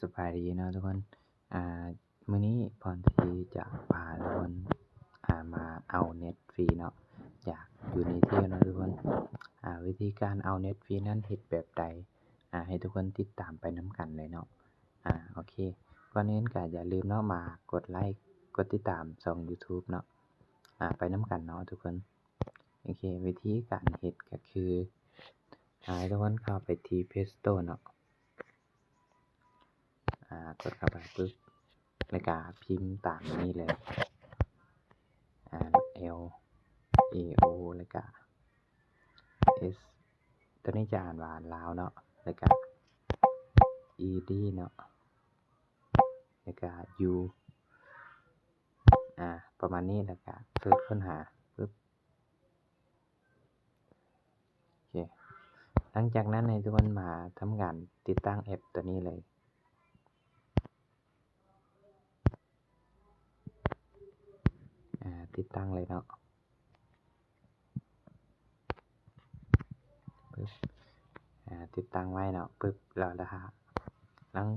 ສະບາຍດີເນາະທຸກຄົນ ອາ ມື້ນີ້ພອນຊີຈະພາທຸກຄົນ ອາ ມາເອົາເນັດຟຣີເນາະ ຈາກຢູນິທີເນາະທຸກຄົນ ອາ ວິທີການເອົາເນັດຟຣີນັ້ນເຮັດແບບໃດ ອາ ໃຫ້ທຸກຄົນຕິດຕາມໄປນຳກັນເລີຍເນາະ ອາ ໂອເຄ ກ່ອນອື່ນກໍຢ່າລືມເນາະ ມາກົດໄລ ກົດຕິດຕາມຊ່ອງຢູທູບເນາະ ອາ ໄປນຳກັນເນາະທຸກຄົນ ໂອເຄ ວິທີການເຮັດກໍຄື ອາ ໃຫ້ທຸກຄົນເຂົ້າໄປທີ່ເພລສະໂຕເນາະ ອາ ກົດເຂົ້າໄປປຶບ ແລ້ວກະພິມຕາມນີ້ເລີຍ ອາ ແອລ ເອ ໂອ ແລ້ວກະ ເອສ ຕົວນີ້ຈະອ່ານວ່າລາວເນາະ ແລ້ວກະ ອີ ດີ ເນາະ ແລ້ວກະ ຢູ ອາ ປະມານນີ້ ແລ້ວກະເສີດຄົ້ນຫາປຶບ ໂອເຄ ຫຼັງຈາກນັ້ນໃຫ້ທຸກຄົນມາທຳການຕິດຕັ້ງແອັບຕົວນີ້ເລີຍ ອາ ຕິດຕັ້ງເລີຍເນາະ ປຶບ ອາ ຕິດຕັ້ງໄວ້ເນາະ ປຶບ ແລ້ວ ແລ້ວຖ້າ ຫຼັງ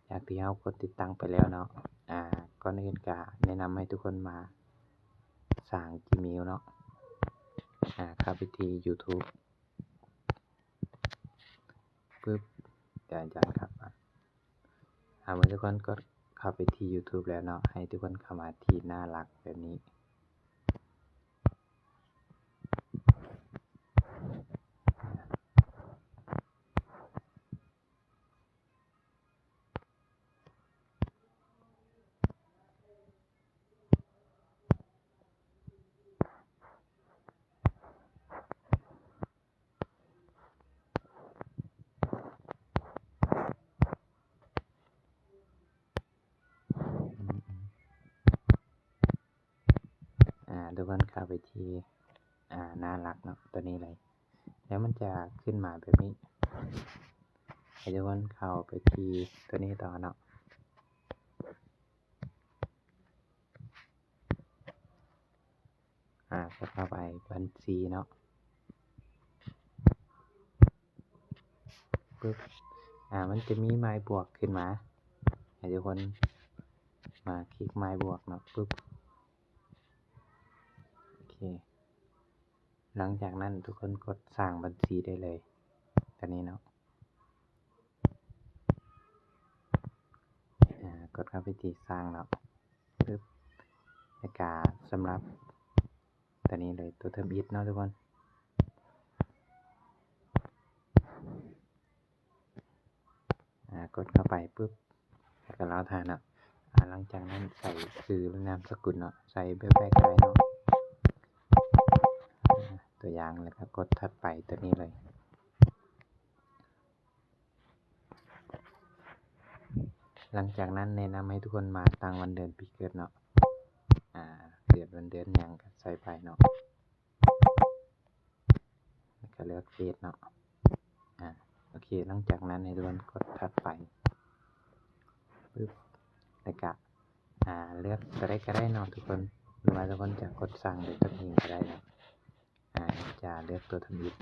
ຈາກທີ່ເຮົາກົດຕິດຕັ້ງໄປແລ້ວເນາະ ອາ ກ່ອນອື່ນກະແນະນຳໃຫ້ທຸກຄົນມາສ້າງຈີເມວເນາະ ອາ ເຂົ້າໄປທີ່ຢູທູບ ປຶບ ຈະ ຈະຄັບ ອາ ເມື່ອທຸກຄົນກົດເຂົ້າໄປທີ່ຢູທູບແລ້ວເນາະ ໃຫ້ທຸກຄົນເຂົ້າມາທີ່ໜ້າຫຼັກແບບນີ້ ອາ ທຸກຄົນເຂົ້າໄປທີ່ ອາ ໜ້າຫຼັກເນາະ ຕົວນີ້ເລີຍ ແລ້ວມັນຈະຂຶ້ນມາແບບນີ້ ໃຫ້ທຸກຄົນເຂົ້າໄປທີ່ຕົວນີ້ຕໍ່ເນາະ. ອາ ກົດເຂົ້າໄປບັນຊີເນາະ ປຶບ ອາ ມັນຈະມີໄມ້ບວກຂຶ້ນມາ ໃຫ້ທຸກຄົນມາຄລິກໄມ້ບວກເນາະ ປຶບ ໂອເຄ ຫຼັງຈາກນັ້ນທຸກຄົນກົດສ້າງບັນຊີໄດ້ເລີຍ ຕົວນີ້ເນາະ. ອາ ກົດເຂົ້າໄປທີ່ສ້າງເນາະ ປຶບ ແລ້ວກະສຳລັບຕົວນີ້ເລີຍ ຕົວທຳອິດເນາະທຸກຄົນ ອາ ກົດເຂົ້າໄປປຶບ ແລ້ວກໍລໍຖ້າເນາະ ອາ ຫຼັງຈາກນັ້ນໃສ່ຊື່ ຫຼື ນາມສະກຸນເນາະ ໃສ່ແບບໃດກໍໄດ້ເນາະ ອາ ຕົວຢ່າງ ແລ້ວກໍກົດຖັດໄປຕົວນີ້ເລີຍ. ຫຼັງຈາກນັ້ນແນະນຳໃຫ້ທຸກຄົນມາຕັ້ງວັນເດືອນປີເກີດເນາະ ອາ ເກີດວັນເດືອນຫຍັງກໍໃສ່ໄປເນາະ ແລ້ວກໍເລືອກເດດເນາະ ອາ ໂອເຄ ຫຼັງຈາກນັ້ນໃຫ້ທຸກຄົນກົດຖັດໄປ ປຶບ ແລ້ວກໍ ອາ ເລືອກຕົວໃດກໍໄດ້ເນາະທຸກຄົນ ຫຼືວ່າທຸກຄົນຈະກົດສ້າງດ້ວຍຕົນເອງກໍໄດ້ເນາະ. ອາ ຈະເລືອກຕົວທຳອິດ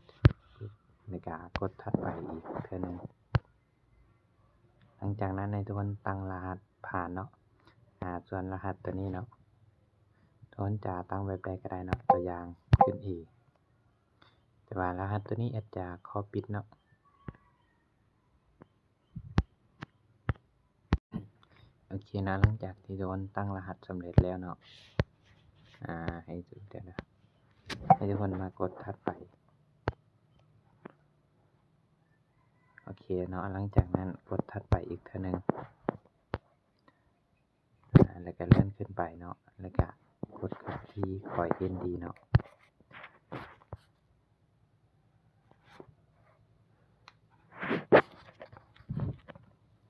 ແລ້ວກະກົດຖັດໄປອີກເທື່ອໜຶ່ງ ຫຼັງຈາກນັ້ນໃຫ້ທຸກຄົນຕັ້ງລະຫັດຜ່ານເນາະ ອາ ສ່ວນລະຫັດຕົວນີ້ເນາະ ທຸກຄົນຈະຕັ້ງແບບໃດກໍໄດ້ເນາະ ຕົວຢ່າງຂຶ້ນເອ ແຕ່ວ່າລະຫັດຕົວນີ້ແອັດຈະຂໍປິດເນາະ. ໂອເຄເນາະ ຫຼັງຈາກທີ່ທຸກຄົນຕັ້ງລະຫັດສຳເລັດແລ້ວເນາະ ອາ ໃຫ້ ດຽວນະ ໃຫ້ທຸກຄົນມາກົດຖັດໄປ ໂອເຄເນາະ ຫຼັງຈາກນັ້ນກົດຖັດໄປອີກເທື່ອໜຶ່ງ ອາ ແລ້ວກະເລື່ອນຂຶ້ນໄປເນາະ ແລ້ວກະກົດທີ່ຂ້ອຍເຫັນດີເນາະ.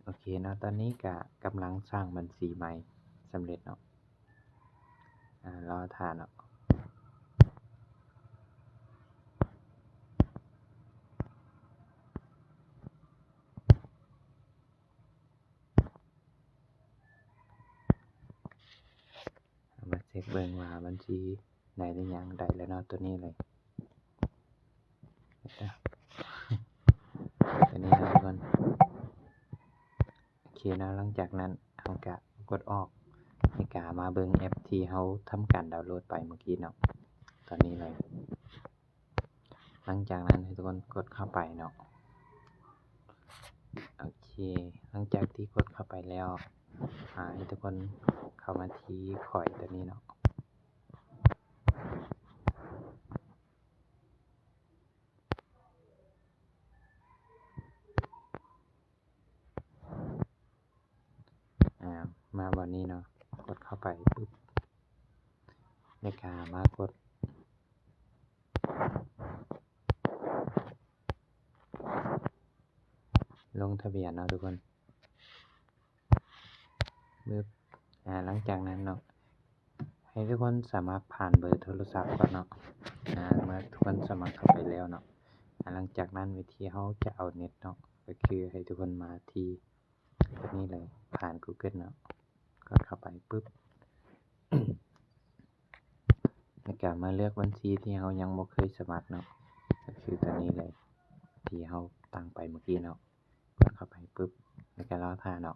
ໂອເຄເນາະ ຕອນນີ້ກະກຳລັງສ້າງບັນຊີໃໝ່ສຳເລັດເນາະ ອາ ລໍຖ້າເນາະ ເອົາມາເຊັກເບິ່ງວ່າບັນຊີໃດ ໄດ້ຫຍັງ ໄດ້ແລ້ວເນາະ ຕົວນີ້ເລີຍ ຕົວນີ້ເນາະທຸກຄົນ ໂອເຄ ເຄເນາະ, ຫຼັງຈາກນັ້ນເຮົາກະກົດອອກ ແລ້ວກະມາເບິ່ງແອັບທີ່ເຮົາທຳການດາວໂຫຼດໄປເມື່ອກີ້ເນາະ ຕອນນີ້ເລີຍ. ຫຼັງຈາກນັ້ນໃຫ້ທຸກຄົນກົດເຂົ້າໄປເນາະ. ໂອເຄ, ຫຼັງຈາກທີ່ກົດເຂົ້າໄປແລ້ວ ອາ ໃຫ້ທຸກຄົນເຂົ້າມາທີ່ຄອຍຕົວນີ້ເນາະ. ອາ ມາບ່ອນນີ້ເນາະ, ກົດເຂົ້າໄປປຶບ ແລ້ວກະມາກົດລົງທະບຽນເນາະທຸກຄົນ. ປຶບ ອາ ຫຼັງຈາກນັ້ນເນາະ ໃຫ້ທຸກຄົນສະໝັກຜ່ານເບີໂທລະສັບກ່ອນເນາະ. ອາ ເມື່ອທຸກຄົນສະໝັກເຂົ້າໄປແລ້ວເນາະ ອາ ຫຼັງຈາກນັ້ນວິທີເຮົາຈະເອົາເນັດເນາະ ກໍຄືໃຫ້ທຸກຄົນມາທີ່ຕົວນີ້ເລີຍ ຜ່ານ Google ເນາະ, ກົດເຂົ້າໄປປຶບ ແລ້ວກະມາເລືອກບັນຊີທີ່ເຮົາຍັງບໍ່ເຄີຍສະໝັກເນາະ ກໍຄືຕົວນີ້ເລີຍ ທີ່ເຮົາຕັ້ງໄປເມື່ອກີ້ເນາະ, ກົດເຂົ້າໄປປຶບ ແລ້ວກະລໍຖ້າເນາະ.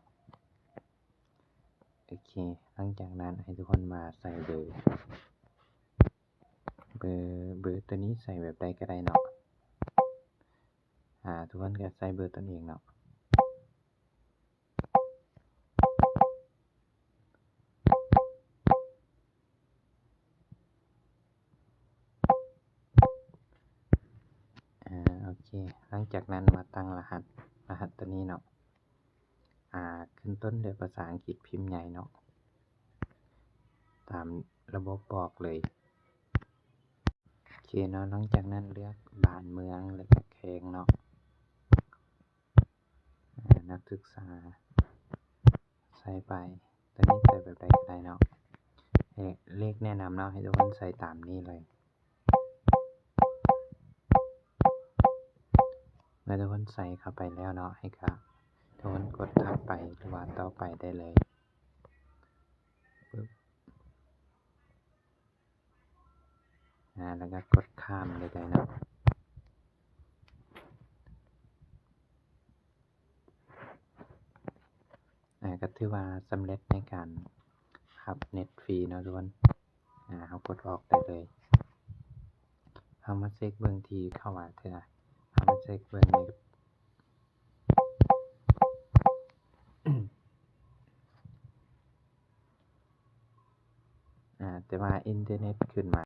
ໂອເຄ, ຫຼັງຈາກນັ້ນໃຫ້ທຸກຄົນມາໃສ່ເບີ ເບີ ເບີຕົວນີ້ໃສ່ແບບໃດກໍໄດ້ເນາະ. ອາ ທຸກຄົນກໍໃສ່ເບີຕົນເອງເນາະ. ອາ ໂອເຄ, ຫຼັງຈາກນັ້ນມາຕັ້ງລະຫັດ, ລະຫັດຕົວນີ້ເນາະ. ອາ ຂຶ້ນຕົ້ນດ້ວຍພາສາອັງກິດພິມໃຫຍ່ເນາະ ຕາມລະບົບບອກເລີຍ. ໂອເຄເນາະ, ຫຼັງຈາກນັ້ນເລືອກບ້ານເມືອງ ແລ້ວກະແຂວງເນາະ. ອາ ນັກສຶກສາໃສ່ໄປ, ຕົວນີ້ໃສ່ແບບໃດກໍໄດ້ເນາະ. ເລກແນະນຳເນາະ ໃຫ້ທຸກຄົນໃສ່ຕາມນີ້ເລີຍ. ເມື່ອທຸກຄົນໃສ່ເຂົ້າໄປແລ້ວເນາະ ໃຫ້ກະ ທຸກຄົນກົດຖັດໄປ ຫຼືວ່າຕໍ່ໄປໄດ້ເລີຍ. ປຶບ ອາ ແລ້ວກໍກົດຂ້າມໄດ້ເລີຍເນາະ. ອາ ກໍຖືວ່າສຳເລັດໃນການຮັບເນັດຟຣີເນາະທຸກຄົນ. ອາ ເຮົາກົດອອກໄດ້ເລີຍ. ເຮົາມາເຊັກເບິ່ງທີ່ເຂົ້າມາເທື່ອ, ເຮົາມາເຊັກເບິ່ງໃນ ອາ ແຕ່ວ່າອິນເຕີເນັດຂຶ້ນມາ